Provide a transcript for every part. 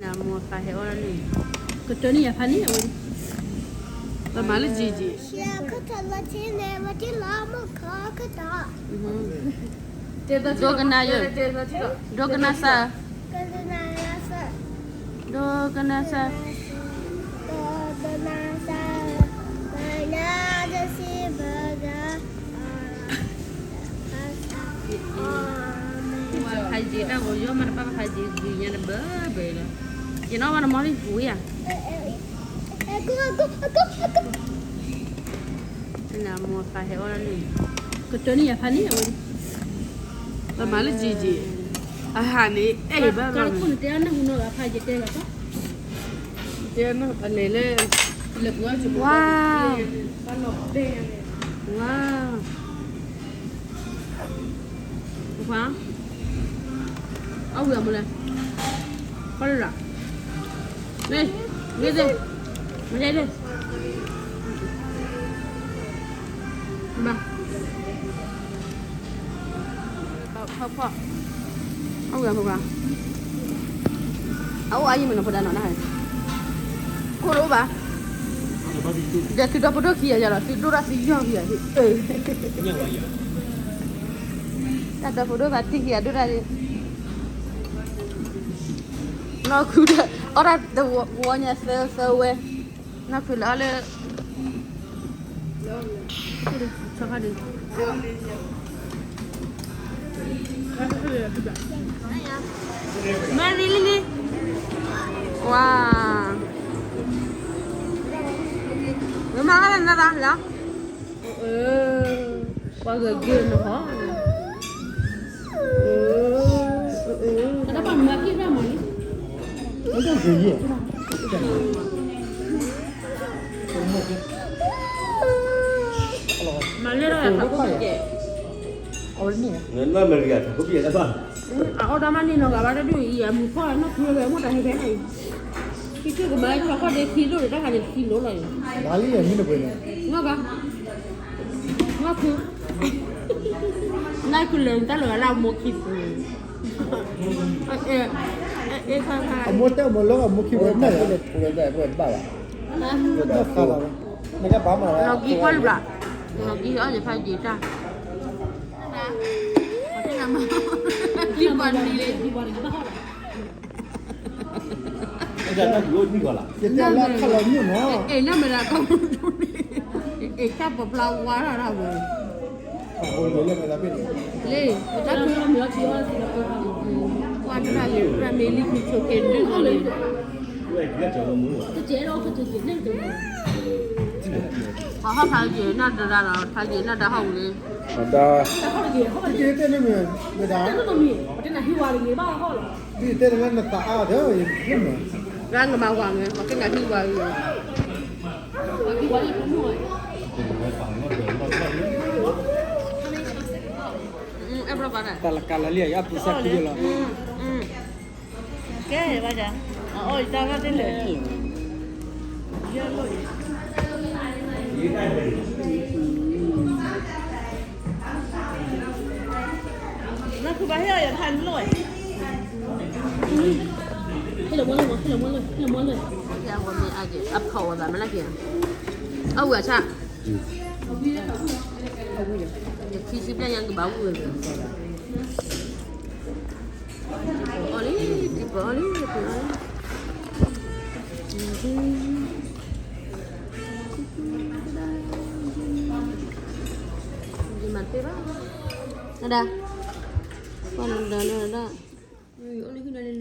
နမိၢ်ပၢ်ဟဲအီၣ်လၢန့ၣ်, ကတၢၢ်န့ၣ်ယဖးန့ၣ်အဝဲ, ပမၤလၢကံကံ, ဒိကနၣ်ယဲ, ဒိကနၣ်စၢ်, ဒိကနၣ်စၢ်, ဖးယံၤတၢ်ဂီၤယီၤမးတပၢ် ဖးယံၤတၢ်ဂီၤယီၤမးတပၢ် ဖးယံၤဂ့ၤညါတဘၢဘၢလီၤ, ယနီၣ်ဘၣ်နမီၢ်လံဝံၤဧါ, နမိၢ်ပၢ်ဟဲအီၣ်လၢန့ၣ်, ကတၢၢ်န့ၣ်ယဖးန့ၣ်အဝဲ, ပမၤလၢကံကံ, အဟးန့ၣ် အဲၣ်ဘၣ်ဘၣ်, တဲနၢ်ဟူနီၢ်ဂၤဖးယံၤတဲဂၤ, တဲနၢ်အလဲၤလၢ, ဝါ, ဝါ, ပှၤ, အဝံၤအမူလဲၣ်, ဖီလၢလၢ, မ့ၢ်, မ့ၢ်သ့, မ့ၢ်သ့, ဘၣ် ဖီဖီ, အဝဲမ့ၢ်ဘၣ်, အအိၣ်အါယံၤမ့ၢ်နီၤ ဖိဒါနီၤ နဟဲ, အိၣ်တအိၣ်ဘၣ်, ဒီးသုဒီဖိဒိၣ်ခံဂၤယၤလီၤ သုဒိၣ်တၢ်သုယီၢ်က့ၤယၤ, တၢ်ဒီဖိဒိၣ်ဘၣ်တံၢ်ခံဂၤဒိၣ်တၢ်, နီၢ်ခုဒီး အီၣ်တၢ်တဝီညါသၢသၢဝဲ, နီၢ်ခုလၢအီၣ်လၢ မ့ၢ်လံလံလံ, ဝါ, မ့ၢ်မၤအီၣ်လၢနသးလီၤ, ပှၤဂၤဂ့ၤနဟီ, တၢ်ပှၤမၤက့ၣ်ရၣ်မးလံ, မ့ၢ်တဂ့ၤယဲၢ် မၤလၢထီၣ်ယၤထးခိၣ်ဘ့ၣ်ကဲ, အဝဲန့ၣ်, အအီၣ်တၢ်မၤန့ၢ်နီၢ်ဂၤဘၣ်တဒူၣ်အံၤ အမုၢ်ဖီၣ်နီၢ်ခုဝဲ မိၣ်တၢ်ဟဲဖဲန့ၣ်အံၤ, ခံဆူၣ်ကမၤလၢထီၣ်ခီၣ်ဒ့ခံဒိၣ်န့ၣ် တၢ်ခါန့ၣ်ခံလိၤလီၤအံၤ, နဂၤ, နီၢ်ခု, နီၢ်ခုလၢတၢ်လၢအလၢအမိၢ်ခံပူၤ, အမိၢ်တဲအမိၢ်လၢအမိၢ်ခံပူၤန့ၣ်, လီၤကံကွၢ်လၢၤဘၣ်, လီၤကံအီၣ်ယဖးယံၤတၢ်, ဒံးပှၤနံၤလံ, ယတဲလၢခီၣ်လီၤမုၢ်နီၤ, အဲၣ်နမ့ၢ်ဒၣ်ကီၢ်မုၢ်ဒိၣ်န့ၣ်, အဲၣ်တၢ်ပီးဖျါဝါထီၣ်တၢ်ဝဲ, လၢ, ကွၢ်တၢ်လၢမ့ၢ်လံမ့ၢ်ဆိးက့ဒုၣ်အီၤလံ, ပှၤဟီၣ်ဖးယံၤနၢ်တဒါလီၤ ဖးယံၤနၢ်ဒါဟီၣ်ဝံၤလံ, ဒါ, တဲနမ့ၢ်, တဲနမ့ၢ်, တဲနမ့ၢ်နသးအါဒီး, ရၢ်နမၤဝၤန့ၣ် ပှၤကနၣ်ဟံၣ်ဝၤအံၤ, အဲၣ်ဘျီဘၣ်, တၢ်လၢကလၢလံ အပူၤစၢ်ခံလီၤ, ကဲဘၣ်, အအီၣ်ယတၢ်ဘၣ်တလဲၣ်, နခုဘၣ်ဟ့ၣ်အီၣ်ယဖးန့ၣ်လီၤ, ဟ့ၣ်လီၤမီၢ်လၢ, ဟ့ၣ်လီၤမီၢ်လၢ, ဟ့ၣ်လီၤမီၢ်လၢ, အဝဲမ့ၢ်အါက့ၤ အဖီၣ်ဝဲသးမ့ၢ်လၢက့ၤ, အဝဲအဆၣ်, ယခံဆံဘျဲၣ်ညါကဘၣ်ဝံၣ်ဝဲ, အီၣ်လံ, တံၤပၢၢ်အီၣ်လံ, ယမၤတ့ၢ်ဘၣ်, နဒါ, ကွၢ်နဒါနဒါ, အီၣ်လံဟံၣ်နၤလံလံအီၣ်ဘၣ်လီၤ,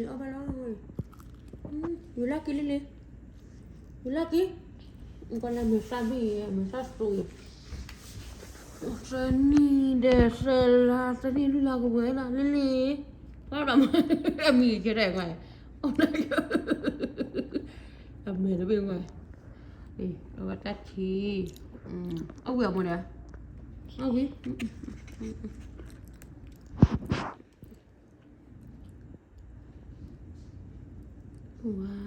ယူၤလၢက့ၤလံလံ, ယူၤလၢက့ၤ, ကွၢ်လၢမုၢ်သၣ်ဘ့ၣ်အံၤ မုၢ်သၣ်စူၤအံၤ, သၢနံၣ်ဒီးသၢလါ သၢနံၣ်လွံၢ်လါကဝဲၤလီၤ လံလံ, ကွၢ်ဘၣ်မး, အမံၤကဲဒၣ်ကွၢ်, အမဲာ်တဘ့ၣ်ကွၢ်, အဝဲတၢ်ထံ, အဝံၤအမိၢ်ဒီး, အဝံၤ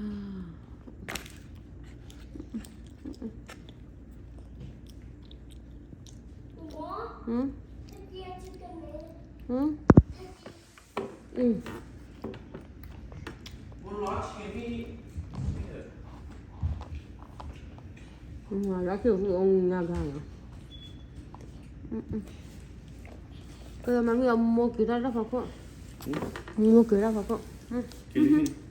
ဝါ, ဟမ်, ဟမ်, အ လၢခံအိၣ်ညါဂၤလီၤ. ကမၤမ့ၢ်အမိၢ်က့ၤတၢ်တၢ်ဖးခိၣ်, မိၢ်က့ၤတၢ်ဖးခိၣ်, က့ၤ